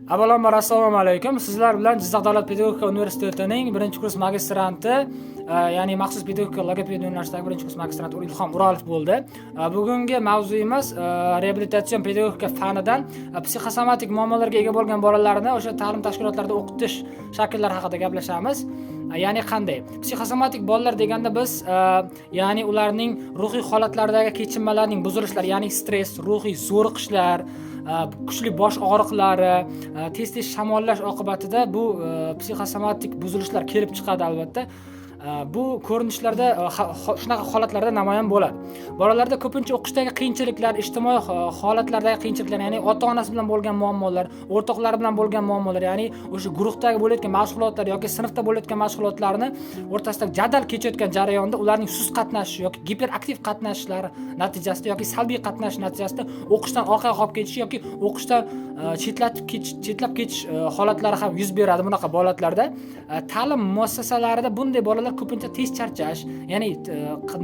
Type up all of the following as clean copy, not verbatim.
Avvalambor, assalomu alaykum. Sizlar bilan Jizzax davlat pedagogika universitetining birinchi kurs magistranti, ya'ni maxsus pedagogika logoped yo'nalishidagi birinchi kurs magistranti Ilhom Uralov bo'ldi. Bugungi mavzuyimiz reabilitatsion pedagogika fanidan psixosomatik muammolarga ega bo'lgan bolalarni o'sha ta'lim tashkilotlarida o'qitish shakllari haqida gaplashamiz. Ya'ni qanday? Psixosomatik bolalar deganda biz ya'ni ularning ruhiy holatlaridagi kechinmalarning buzilishlari, ya'ni stress, ruhiy zo'riqishlar, kuchli bosh og'riqlari, tez tez shamollash oqibatida bu psixosomatik buzilishlar kelib chiqadi albatta. Bu ko'rinishlarda shunaqa holatlarda namoyon bo'ladi. Bolalarda ko'pincha o'qishdagi qiyinchiliklar, ijtimoiy holatlardagi qiyinchiliklar, ya'ni ota onasi bilan bo'lgan muammolar, o'rtoqlari bilan bo'lgan muammolar, ya'ni o'sha guruhdagi bo'layotgan mashg'ulotlar yoki sinfda bo'layotgan mashg'ulotlarni o'rtasida jadal kechayotgan jarayonda ularning sust qatnashishi yoki giperaktiv qatnashishlari natijasida yoki salbiy qatnashish natijasida o'qishdan orqaga qolib ketishi yoki o'qishdan chetlatib ketish, chetlab ketish holatlari ham yuz beradi bunaqa holatlarda. Ta'lim muassasalarida bunday bolalar ko'pincha tez charchash, ya'ni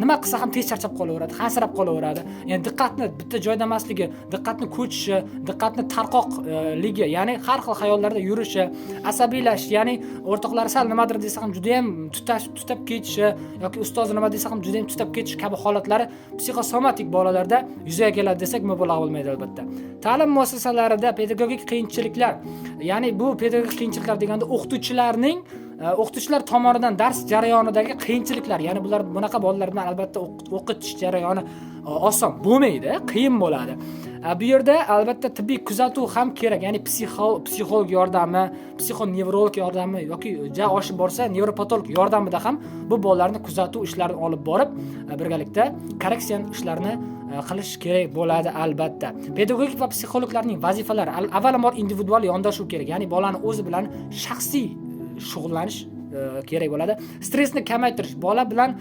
nima qilsa ham tez charchab qolaveradi, hansirab qolaveradi. Ya'ni diqqatni bitta joyda emasligi, diqqatni ko'chishi, diqqatni tarqoqligi, ya'ni har xil xayollarda yurishi, asabiylashish, ya'ni o'rtoqlari sal nimadir desa ham juda ham tutab ketishi yoki ustozi nima desa ham juda ham tutab ketish kabi holatlari psixosomatik bolalarda yuzaga keladi desak, mubolag'a bo'lmaydi albatta. Ta'lim muassasalarida pedagogik qiyinchiliklar, ya'ni bu pedagogik qiyinchiliklar deganda o'qituvchilar tomonidan dars jarayonidagi qiyinchiliklar, ya'ni bular bunaqa bolalar bilan albatta o'qitish jarayoni oson bo'lmaydi, qiyin bo'ladi. Bu yerda albatta tibbiy kuzatuv ham kerak, ya'ni psixolog yordami, psixonevrolog yordami yoki ja oshib borsa nevropatolog yordamida ham bu bolalarni kuzatuv ishlarini olib borib, birgalikda korreksiya ishlarini qilish kerak bo'ladi albatta. Pedagogik va psixologlarning vazifalari avvalambor individual yondashuv kerak, ya'ni bolani o'zi bilan shaxsiy shug'ullanish kerak bo'ladi. Stressni kamaytirish, bola bilan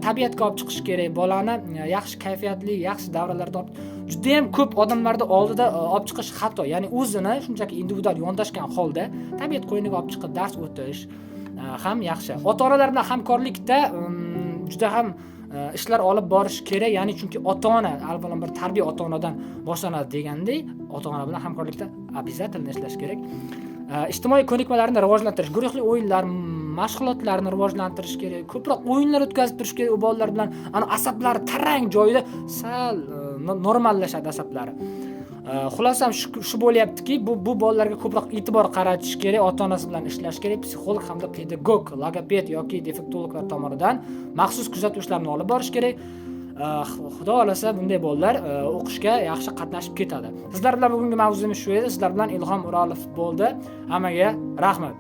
tabiatga olib chiqish kerak, bolani yaxshi kayfiyatli, yaxshi davralarda olib, juda ham ko'p odamlarda oldida olib chiqish xato, ya'ni o'zini shunchaki individual yondashgan holda tabiat qo'yniga olib chiqib dars o'tish ham yaxshi. Ota-onalar bilan hamkorlikda juda ham ishlar olib borish kerak, ya'ni chunki ota-ona avvalambor tarbiya ota-onadan boshlanadi degandek, ota-ona bilan hamkorlikda обязательно ishlash kerak. Ijtimoiy ko'nikmalarni rivojlantirish, guruhli o'yinlar, mashg'ulotlarni rivojlantirish kerak, ko'proq o'yinlar o'tkazib turish kerak u bolalar bilan. Ana asablari tarang joyida sal normallashadi asablari. Xulosam shu bo'lyaptiki, bu bolalarga ko'proq e'tibor qaratish kerak, ota-onasi bilan ishlash kerak, psixolog hamda pedagog, logoped yoki defektologlar tomonidan maxsus kuzatuv ishlarini olib borish kerak. Xudo xohlasa bunday bolalar o'qishga yaxshi qatnashib ketadi. Sizlar bilan bugungi mavzumiz shu edi. Sizlar bilan Ilhom Uralov bo'ldi. Hammaga rahmat.